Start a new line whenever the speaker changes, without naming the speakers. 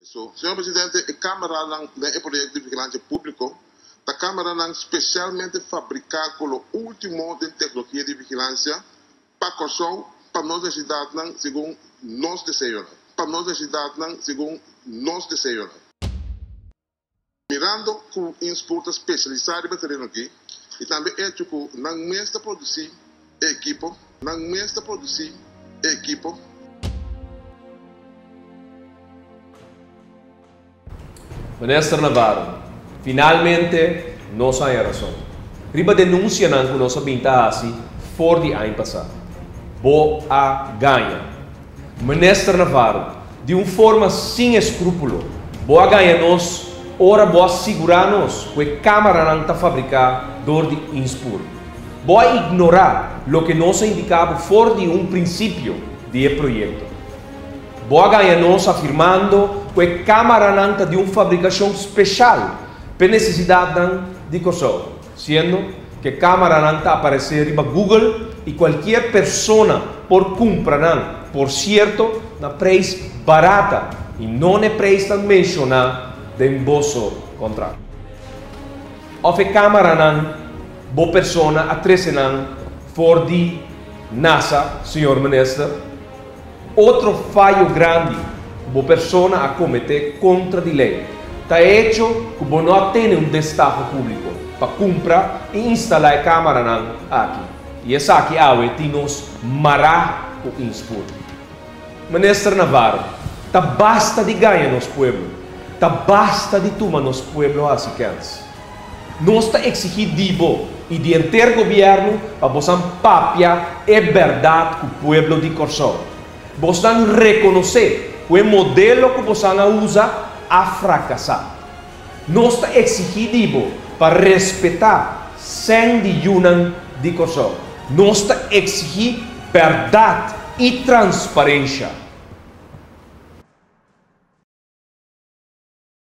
Señor Presidente, e cameranan den e proyecto di vigilancia publico ta cameranan specialmente fabrica cu lo ultimo den tecnologia di vigilancia pa Corsou, pa nos necesidadnan segun nos deseonan, pa nos necesidadnan segun nos deseonan. Mirando cu Inspur ta specialisa riba tereno aki y tambe hecho cu nan mes ta produci e ekipo, nan mes ta produci e ekipo.
Minister Navarro, Finalmente nos a haña rason. Riba denuncianan cu nos a bin ta haci for di aña pasa. Bo a gaña. Minister Navarro, Di un forma sin escrupulo, bo a gaña nos ora bo a sigura nos cu e camaranan ta fabrica door di Inspur. Bo a ignora loke nos a indica bo for di un principio di e proyecto. Bo a gaña nos afirmando cu e camaranan ta di un fabricacion special p'e necesidadnan di Corsou, siendo cu e camaranan ta aparece riba Google y cualkier persona por cumpra nan, por cierto na prijs barata y no n'e prijsnan menciona den boso contrato. Of e camaranan bo persona a trece nan for di NASA, señor Minister? Otro fayo grandi ku bo persona a kometé kontra di lei ta e echo ku bo no a tene un destaho públiko pa kumpra i instalá e kámaranan aki i esaki awe tin nos mará ku Inspur. Minister Navarro, ta basta di gaña nos pueblo, ta basta di tuma nos pueblo hasi kèns. Nos ta exigi di bo y di henter gobierno pa bosan papia e berdad cu pueblo di Corsou. Bosnan reconoce cu e modelo cu bosan a usa a fracasa. Nos ta exigi di bo pa respeta sen di yunan di Corsou. Nos ta exigi berdad y transparencia.